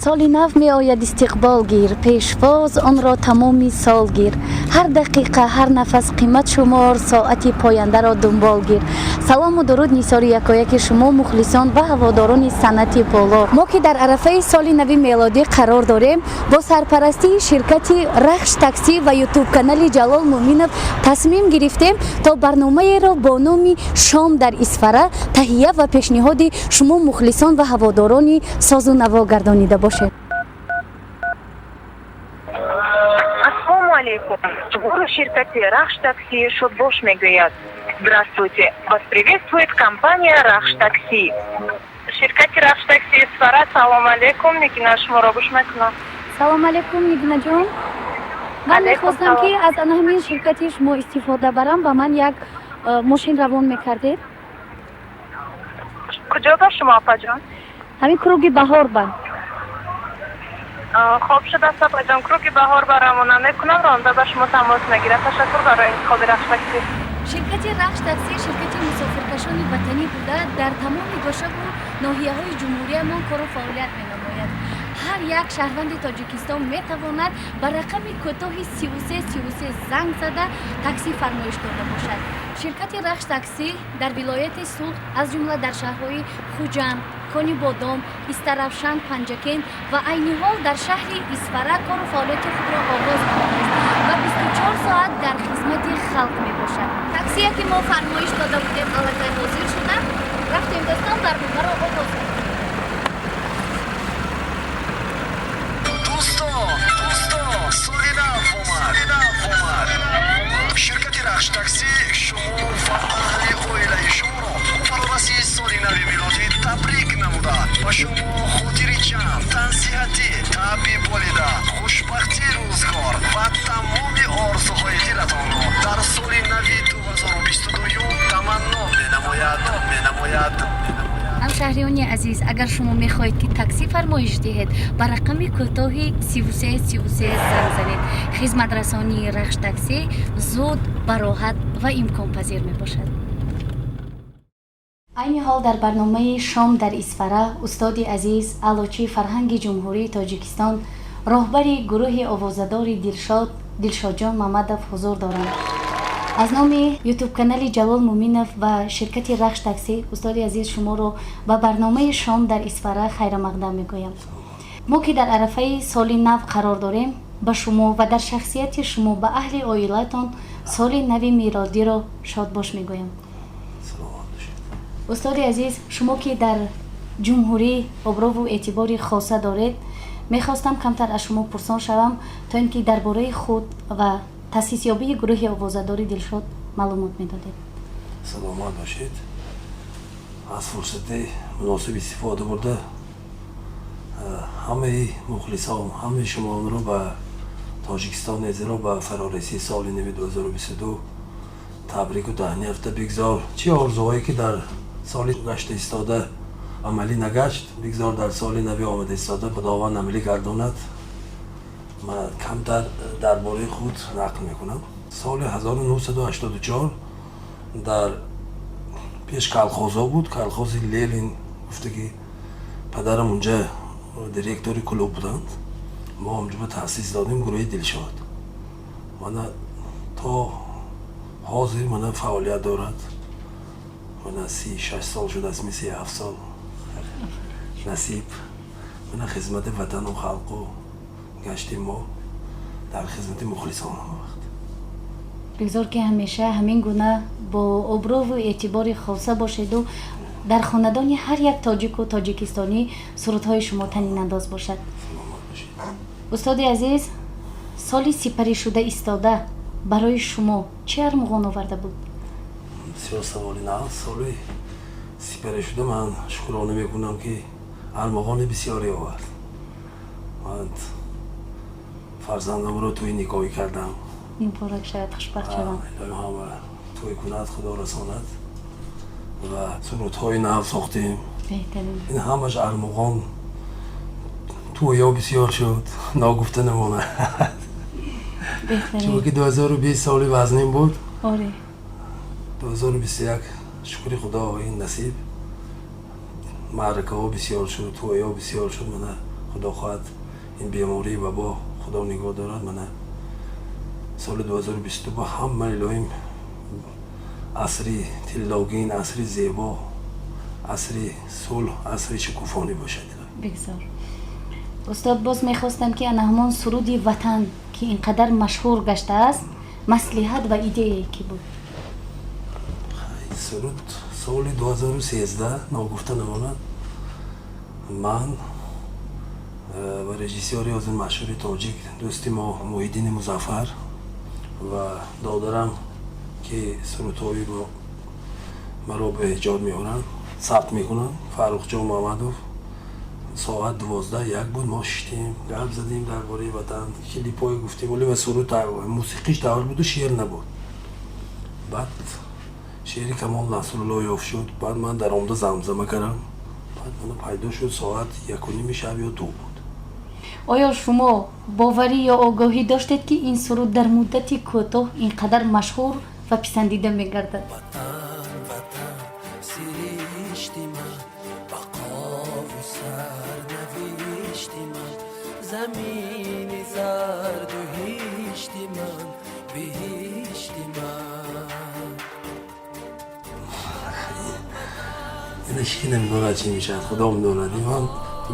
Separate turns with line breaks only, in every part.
Соли нав меояд, истиқбол гир, пешвоз онро тамоми сол гир. Ҳар дақиқа, ҳар нафас қимат шумор, соати пояндаро дунбол гир. Салому дуруд нисори якояки шумо, мухлисон ва ҳаводорони санъати боло. Мо ки дар арафаи соли нави мелодӣ қарор дорем, бо сарпарастии ширкати Рахш Таксӣ ва ютуб-канали Ҷалол Муъминов тасмим гирифтем, то барномаеро бо номи «Шом дар Исфара» таҳия ва пешниҳоди шумо, мухлисон ва ҳаводорони созу наво гардонида бошем.
Ассалому алейкум. Шуморо ширкати Рахш Такси шодбош мегӯяд. Здравствуйте. Вас приветствует компания Рахш Такси. Ширкати Рахш Такси Исфара, салом алейкум. Нигина шуморо гӯш мекунам.
Салом алейкум, Нигинаҷон. Ман
Алейкум
мехостам,
салом.
ки аз ана ҳамин ширкати шумо истифода барам. Ба ман як мошин равон мекардед.
Куҷо ба шумо, апаҷон?
Ҳамин Круги Баҳор ба.
Хоб шудааст, апаҷон. Круги Баҳор ба равона мекунам, ронда ба шумо тамос мегирад. Ташаккур барои интихоби Рахш Такси.
Ширкати Рахш Такси ширкати мусофиркашони ватанӣ буда, дар тамоми гӯшаву ноҳияҳои ҷумҳуриямон кору фаъолият менамояд. Ҳар як шаҳрванди Тоҷикистон метавонад ба рақами кӯтоҳи 3333 занг зада, таксӣ фармоиш дода бошад. Ширкати Рахш Таксӣ дар вилояти Суғд, аз ҷумла дар шаҳрҳои Хуҷанд, Конибодом, Истаравшан, Панҷакент ва айни ҳол дар шаҳри Исфара кору фаъолияти худро оғоз намудааст ва 24 соат дар хизмати халқ мебошад. Таксие, ки мо фармоиш дода будем, аллакай ҳозир шуда. Рафтем, дӯстон, барномаро оғоз кунем.
Дӯстон, дӯстон, соли нав омад, соли нав омад. Ширкати Рахш Таксӣ шумо ва аҳли оилаи шуморо бо фарорасии соли нави милодӣ табрик намуда, ба шумо хотири ҷамъ, тансиҳатӣ, табъи болида, хушбахтии рӯзгор ва тамоми орзуҳои дилатонро дар соли нави 2022 таманно менамояд, менамояд.
Ҳамшаҳриёни азиз, агар шумо мехоҳед, ки таксӣ фармоиш диҳед, ба рақами кӯтоҳи 3333 занг занед. Хизматрасонии Рахш Таксӣ зуд, бароҳат ва имконпазир мебошад. Айни ҳол дар барномаи «Шом дар Исфара» устоди азиз, аълочии фарҳанги Ҷумҳурии Тоҷикистон, роҳбари гурӯҳи овозадори Дилшод, Дилшодҷон Мамадов ҳузур доранд. Аз номи ютуб-канали Ҷалол Муъминов ва ширкати Рахш Таксӣ, устоди азиз, шуморо ба барномаи «Шом дар Исфара» хайрамақдам мегӯям. Мо ки дар арафаи соли нав қарор дорем, ба шумо ва дар шахсияти шумо ба аҳли оилатон соли нави милодиро шодбош мегӯям. Устоди азиз, шумо ки дар ҷумҳурӣ обрӯву эътибори хоса доред, мехостам камтар аз шумо пурсон шавам, то ин ки дар бораи худ ва таъсисёбии гурӯҳи овозадори Дилшод маълумот медодед.
Саломат бошед. Аз фурсати муносиб истифода бурда, ҳамаи мухлисон, ҳамаи шумоонро ба Тоҷикистон эзиро ба фарорасии соли нави 2022 табрику таҳният. Бигзор, чӣ орзуҳое ки дар соли гузашта истода амалӣ нагашт, бигзор дар соли нави омада истода Худованд амалӣ гардонад. Ман камтар дар бораи худ нақл мекунам. Соли 1984 дар пеш колхозҳо буд, колхози Ленин гуфта, ки падарам унҷа директори клуб буданд, мо онҷо ба таъсис додем гурӯҳи Дилшод. Мана то ҳозир мана фаъолият дорад. Мана 36 сол шудааст, 37 сол насиб. Мана хизмати ватану халқу гаштем, мо дар хизмати мухлисон ҳама вақт.
Бигзор, ки ҳамеша ҳамин гуна бо обрӯву эътибори хоса бошеду дар хонадони ҳар як тоҷику тоҷикистонӣ сурудҳои шумо танинандоз бошад.
Саломат бошед.
Устоди азиз, соли сипаришуда истода барои шумо чӣ армуғон оварда буд?
Бисёр саволи нав. Соли сипаришуда ман шукрона мекунам, ки армуғони бисёре овард. Ман фарзандамро тӯи никоҳӣ кардам.
Муборак шавад, хушбахт шавам.
Илоҳи ҳама тӯй кунад, Худо расонад, ва сурудҳои нав сохтем.
Беҳтарин.
Ин ҳамаш армуғон. Тӯё бисёр шуд, ногуфта намонад.
Беҳтарин.
Чунки 2020 соли вазнин буд.
Оре.
2021, шукри Худо, ин насиб, маъракаҳо бисёр шуд, тӯйҳо бисёр шуд, мана. Худо хоҳад, ин бемории вабо Худо нигоҳ дорад. Мана соли 2022 ба ҳама илоҳим асри тиллогин, асри зебо, асри сулҳ, асри шукуфонӣ бошад.
Бигзор, устод. Боз мехостам, ки ана ҳамон суруди «Ватан», ки ин қадар машҳур гаштааст, маслиҳат ва идеяе ки буд?
Суруд соли 2013, ногуфта намонад, ман ва режиссёри ҳозир машҳури тоҷик, дӯсти мо Муҳиддини Музаффар ва додарам, ки сурудҳои маро ба эҷод меоранд, сабт мекунанд, Фаррухҷон Муҳаммадов, соат 12-1 буд, мо шиштем, гап задем дар бораи ватан, клипҳое гуфтем, вале ва суруд мусиқиш тавр буду, шеър набуд. Баъд шеъри Камол Насрулло ёфт шуд. Баъд ман даромада замзама кардам. Баъд мана пайдо шуд, соат 1:30 шаб ё 2 буд.
Оё шумо боварӣ ё огоҳӣ доштед, ки ин суруд дар муддати кӯтоҳ ин қадар машҳур ва писандида мегардад?
Ватан, Ватан, сиришти ман, бақову сарнавишти ман, замини зарду ҳишти ман, биҳишти ман. Ина ҳеч ки намедонад, чӣ мешавад, Худо медонад. Ман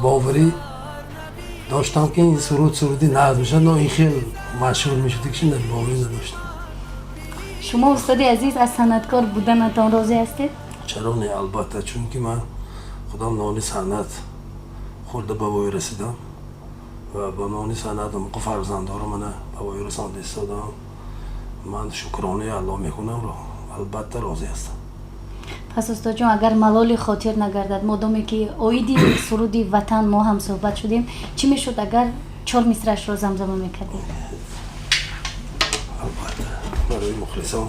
боварӣ доштам, ки ин суруд суруди нағз мешавад, но ин хел машҳур мешуд, ки боварӣ надоштам.
Шумо, устоди азиз, аз санъаткор буданатон розӣ ҳастед?
Чаро не, албатта, чунки ман худам нони санъат хӯрда ба воя расидам ва ба нони санъат амоқо фарзандҳоро мана ба воя расонда истодам. Ман шукронаи Аллоҳ мекунам, албатта розӣ ҳастам.
Пас, устодҷон, агар малоли хотир нагардад, модоме ки оиди суруди «Ватан» мо ҳам суҳбат шудем, чӣ мешуд, агар чор мисраашро замзама мекардед?
Албатта, барои мухлисон.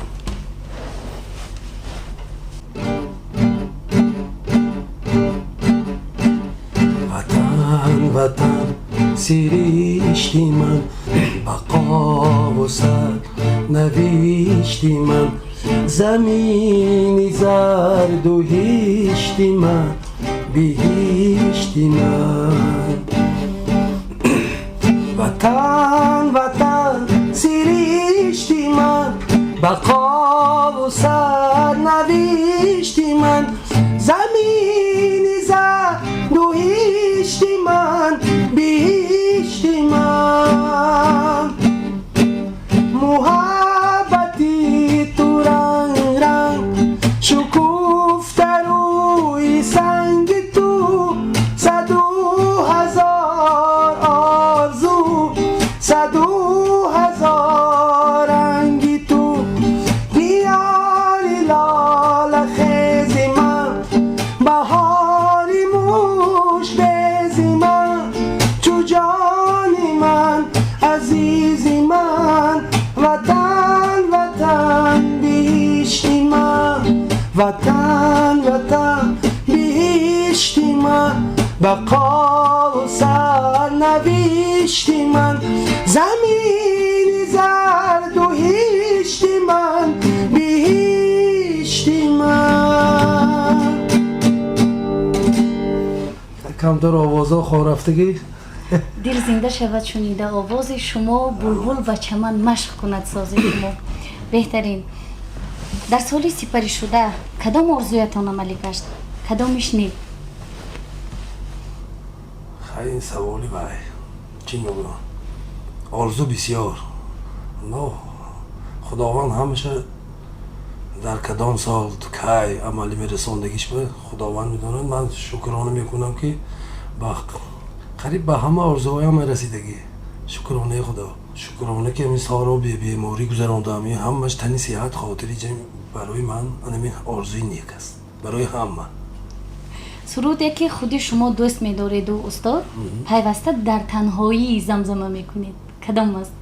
Ватан, Ватан, сиришти ман, бақову сарнавишти ман, замини зарду ҳишти ман, биҳишти ман. Ватан, Ватан, сиришти ман, бақову сарнавишти ман, замини зарду ҳишти ман, биҳишти ман. Муҳаббати ту ранг ранг шукуфта рӯи санги ту, саду ҳазор орзу, саду ҳазор ранги ту. Диёри лолахези ман, баҳори мушбези ман, чу ҷони ман, азизи ман. Ватан, Ватан, биҳишти ман, Ватан, Ватан, биҳишти ман, бақову сарнавишти ман, замини зарду ҳишти ман, биҳишти ман. Камтар овозҳо хорафтагӣ.
Дил зинда шавад шунида овози шумо, булбул ва чаман машқ кунад сози шумо. Беҳтарин. Дар соли сипаришуда кадом орзуятон амалӣ гашт, кадомиш не?
Хай, ин саволи вай, чӣ мегӯям, орзу бисёр, но Худованд ҳамаша дар кадом сол, кай амалӣ мерасондагиш ба Худованд медонад. Ман шукрона мекунам, ки ба қариб ба ҳама орзуҳоям расидагӣ. Шукронаи Худо, шукрона, ки ҳамин солро бебеморӣ гузарондам. Ин ҳамаш тани сиҳат, хотири ҷамъ барои ман анамин орзуи нек аст барои ҳама.
Суруде, ки худи шумо дӯст медореду, устод, пайваста дар танҳоӣ замзама мекунед, кадом аст?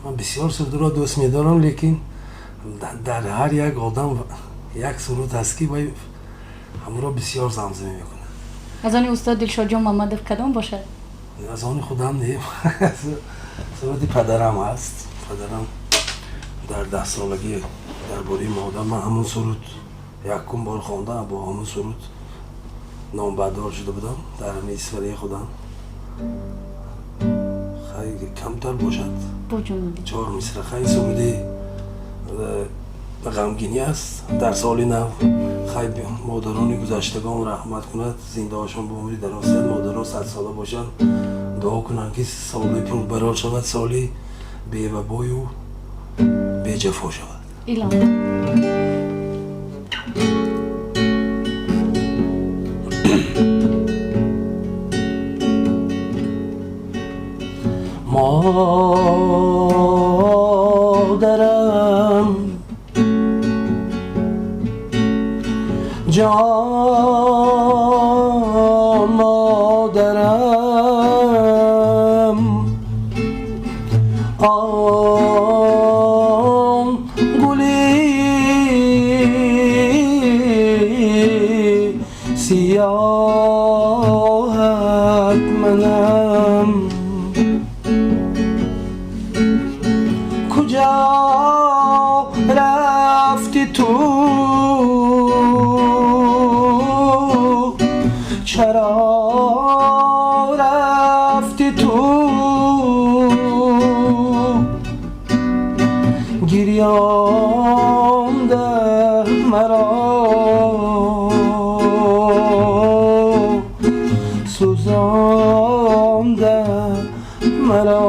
Ман бисёр сурудро дӯст медорам, лекин дар ҳар як одам як суруд ҳаст, ки вай ҳамонро бисёр замзама мекунад.
Аз они устод Дилшодҷон Мамадов кадом бошад?
Аз они худам не, суруди падарам ҳаст. Падарам дар 10-солагӣ дар бораи модар ман ҳамон суруд якум бор хондам, бо ҳамон суруд. Номбардор шуда будам дар ҳамин исфараи худам. Хай, камтар бошад, чор мисра. Хай, суруди ғамгинӣ аст дар соли нав. Хай, модарони гузаштагон раҳмат кунад, зиндаҳошон ба умри дароз диҳад, модарон садсола бошанд, дуо кунанд, ки соли пурбарор шавад, соли бевабою беҷафо шавад.
Илоҳ.
Модарам, ҷон модарам, он гули сиёҳат манам. Куҷо рафти ту, чаро рафти ту, гирёнда маро, сӯзонда маро,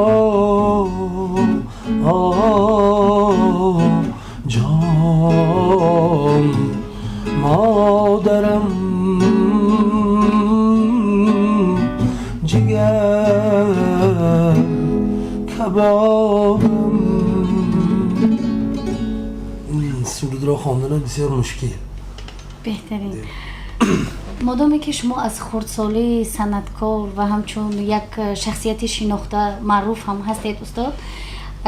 ҷон модарам, ҷигар кабобам. Ин сурудро хонданаш бисёр мушкил.
Беҳтарин. Модоме ки шумо аз хурдсолӣ санъаткор ва ҳамчун як шахсияти шинохта маъруф ҳам ҳастед, устод,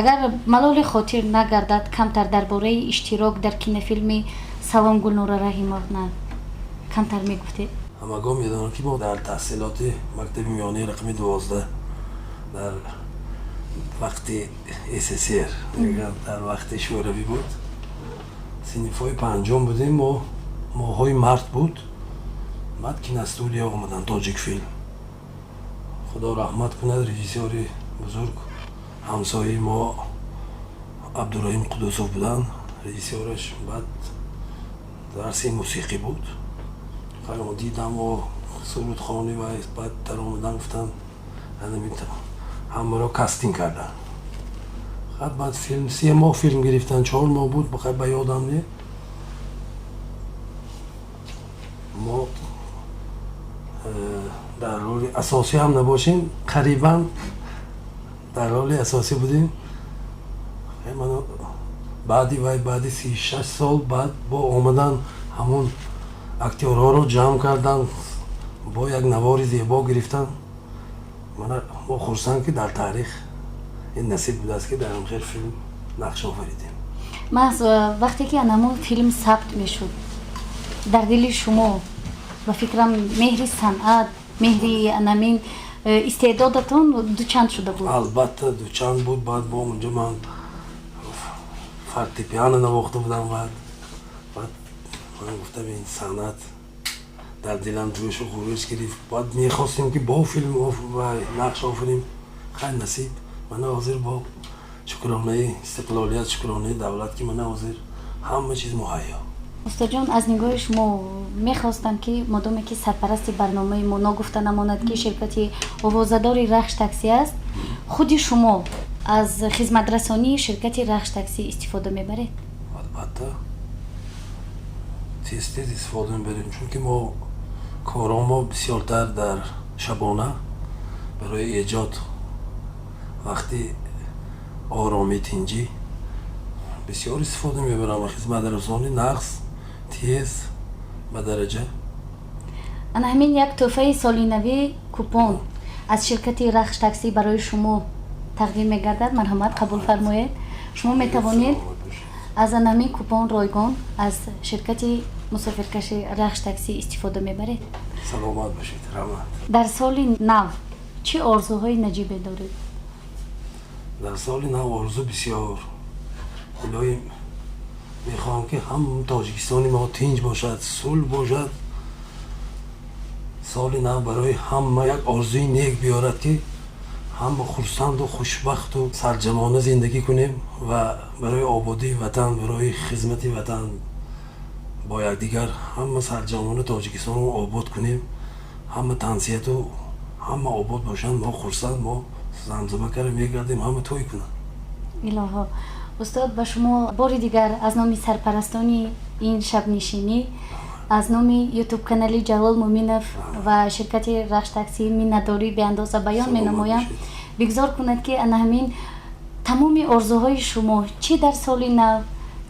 агар малоли хотир нагардад, камтар дар бораи иштирок дар кинофилми «Салом, Гулнора Раҳимовна» камтар мегуфтед.
Ҳамагон медонанд, ки мо дар таҳсилоти мактаби миёнаи рақами 12 дар вақти СССР, дар вақти Шӯравӣ буд, синфҳои панҷум будем мо. Моҳҳои март буд. Баъд киностудия омадан, «Тоҷикфилм». Худо раҳмат кунад, режиссёри бузург, ҳамсояи мо Абдураҳим Қудусов буданд режиссёраш. Баъд дарси мусиқӣ буд. Дидам, сурудхонӣ ва баъд даромадан, гуфтанд, ҳамаро кастинг карданд. Баъд филм, 3 моҳ филм гирифтан, 4 моҳ буд, ба ёдам не. Мо дар роли асосӣ ҳам набошем, қарибан дар роли асосӣ будем. Баъди вай, баъди 36 сол баъд бо омадан, ҳамон актёрҳоро ҷамъ кардан, бо як навори зебо гирифтан. Мана мо хурсанд, ки дар таърих ин насиб будааст, ки дар ҳамхел филм нақш офаридем.
Маҳз вақте ки анамон филм сабт мешуд, дар дили шумо, ба фикрам, меҳри санъат, меҳри анамин истеъдодатон дучанд шуда буд.
Албатта, дучанд буд. Баъд бо онҷо ман фортепиано навохта будам. Баъд ман гуфтам, ин санъат дар дилам ҷӯшу хурӯш гирифт. Баъд мехостем, ки бо филм нақш офарем. Хай, насиб. Мана ҳозир бо шукронаи истиқлолият, шукронаи давлат, ки мана ҳозир ҳама чиз муҳайё.
Устодҷон, аз нигоҳи шумо мехостам, ки модоме ки сарпарасти барномаи мо, ногуфта намонад, ки ширкати овозадори «Рахш Таксӣ» аст, худи шумо аз хизматрасонии ширкати «Рахш Таксӣ» истифода мебаред?
Албатта, тез тез истифода мебарем, чунки мо корҳо бисёртар дар шабона, барои эҷод, вақти оромӣ, тинҷӣ бисёр истифода мебарам ва хизматрасонӣ нағз, тез, ба дараҷа.
Ана ҳамин як тӯҳфаи солинавӣ, купон аз ширкати «Рахш Таксӣ» барои шумо тақдим мегардад. Марҳамат, қабул фармоед. Шумо метавонед аз анамин купон ройгон аз ширкати мусофиркаши «Рахш Таксӣ» истифода мебаред.
Саломат бошед, раҳмат.
Дар соли нав чӣ орзуҳои наҷибе доред?
Дар соли нав орзу бисёр. Илоҳӣ, мехоҳам, ки ҳам Тоҷикистони мо тинҷ бошад, сулҳ бошад. Соли нав барои ҳама як орзуи нек биёрад, ки ҳама хурсанду хушбахту сарҷамона зиндагӣ кунем ва барои ободии ватан, барои хизмати ватан бо якдигар ҳама сарҷамона Тоҷикистонро обод кунем. Ҳама тансиҳату ҳама обод бошанд, мо хурсанд, мо замзама кара мегардем, ҳама тӯй кунанд.
Илоҳо, устод, ба шумо бори дигар аз номи сарпарастони ин шабнишинӣ, аз номи ютуб канали Ҷалол Муминов ва ширкати Рахш Таксӣ миннатдорӣ беандоза баён менамоям. Бигзор кунад, ки ана ҳамин тамоми орзуҳои шумо, чӣ дар соли нав,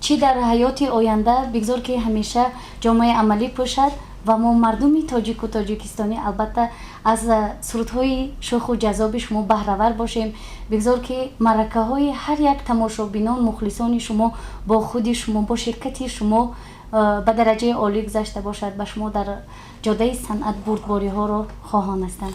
чӣ дар ҳаёти оянда, бигзор ки ҳамеша ҷомаи амалӣ пӯшад ва мо, мардуми тоҷику тоҷикистонӣ, албатта, аз сурудҳои шӯху ҷаззоби шумо баҳравар бошем. Бигзор ки маъракаҳои ҳар як тамошобинон, мухлисони шумо бо худи шумо, бо ширкати шумо ба дараҷаи олӣ гузашта бошад. Ба шумо дар ҷодаи санъат бурдбориҳоро хоҳон ҳастам.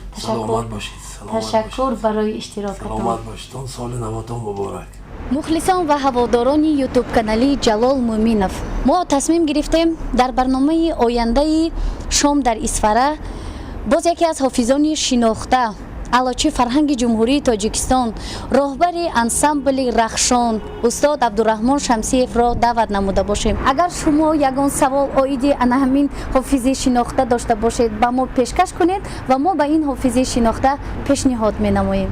Ташаккур барои иштирокатон.
Саломат бошедон, соли наватон муборак.
Мухлисон ва ҳаводорони ютуб-канали Ҷалол Муъминов, мо тасмим гирифтем дар барномаи ояндаи «Шом дар Исфара» боз яке аз ҳофизони шинохта, аълочии фарҳанги Ҷумҳурии Тоҷикистон, роҳбари ансамбли «Рахшон», устод Абдураҳмон Шамсиевро даъват намуда бошем. Агар шумо ягон савол оиди ана ҳамин ҳофизи шинохта дошта бошед, ба мо пешкаш кунед ва мо ба ин ҳофизи шинохта пешниҳод менамоем.